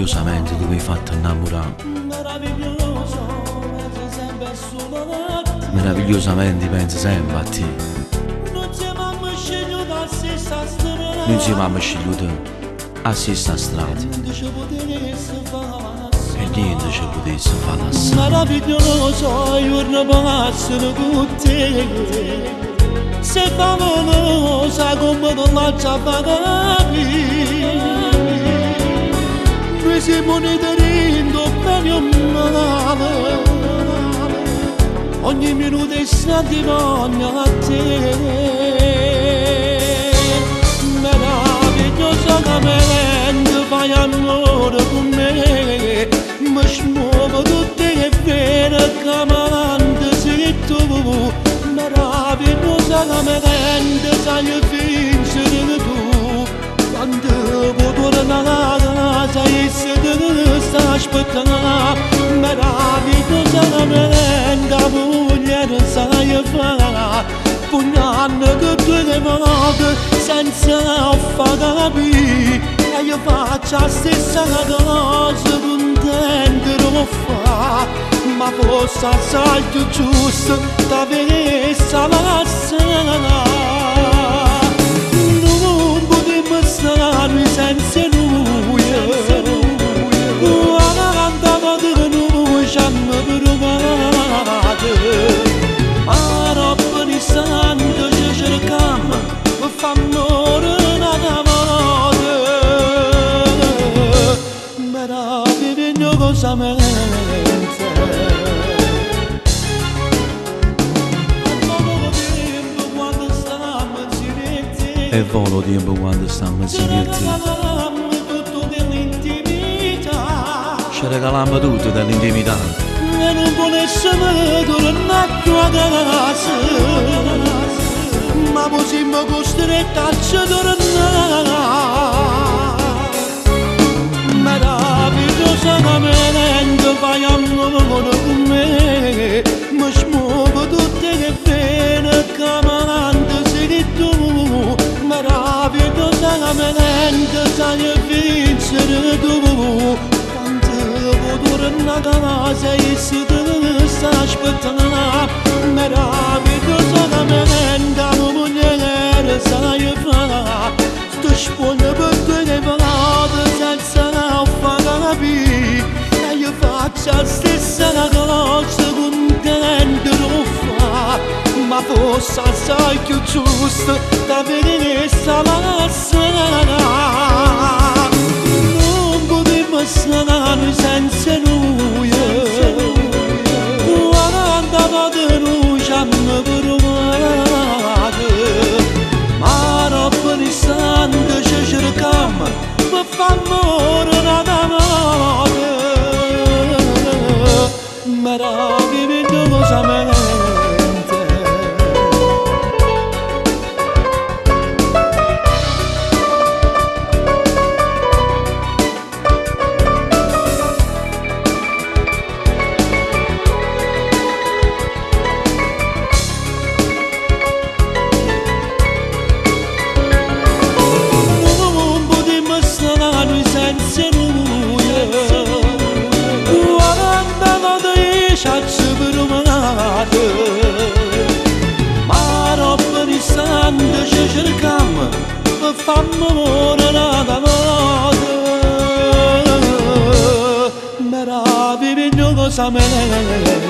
Meravigliosamente tu m'hê fatto 'nnammurà. Meravigliosamente i' penzo sempe a te. Nuje 'nzieme ammo scigliuto 'a stessa strada. E niente ce putesse fa lassà. Meraviglioso 'e juorne passano cu te. Si favolosa comme te l'aggia fa capì. Nuje simmo unite dint' 'o bene e 'o male. Ogni minuto 'e st'anni voglio a te. Meravigliosamente fai ammore cu me. Me smuove tutt' 'e vene c'amante si tu. Meravigliosamente saje vincere tu. Quando vuò turnà a casa essa te sta aspettà. Meravigliosamente 'a mugliera saje fà. Pugnanno cu ddoje mane senza 'o fa capì. E io faccio 'a stessa cosa cuntento d' 'o fà. Ma fosse assaje cchiù giusto t'avessa lassà. Nun putimmo sta nuje senza 'e nuje. Quanta vote nuje c'ammo pruvato. Ma aropp' n'istante ce cercammo pe fa ammore n'ata vota. Meravigliosamente. E vola 'o tiempo quando stammo 'nzieme a te. Ce regalammo tutto dall'intimità. E nun vulessemo turnà cchiù a casa, ma po' simmo costrette a ce turnà. Meravigliosamente fai ammore cu me, me smuove tutt' 'e vene c'amante si tu. Meravigliosamente saje vincere tu. Quando vuò turnà a casa essa te sta aspettà. Meravigliosamente 'a mugliera saje fà. Te spoglia pe ddoje vote senza 'o fa capì. E io faccio 'a stessa cosa cuntento d' 'o fà. Ma fosse assaje cchiù giusto t'avessa lassà. Nun putimmo sta nuje senza 'e nuje. Quanta vote nuje c'ammo pruvato. Ma aropp' n'istante ce cercammo pe fa ammore n'ata vota. Meravigliosamente. Nun putimmo sta nuje senza 'e nuje. Quanta vote c'aggio pruvato. Ma aropp' n'istante ce cercammo pe fa ammore n'ata vota. Meravigliosamente.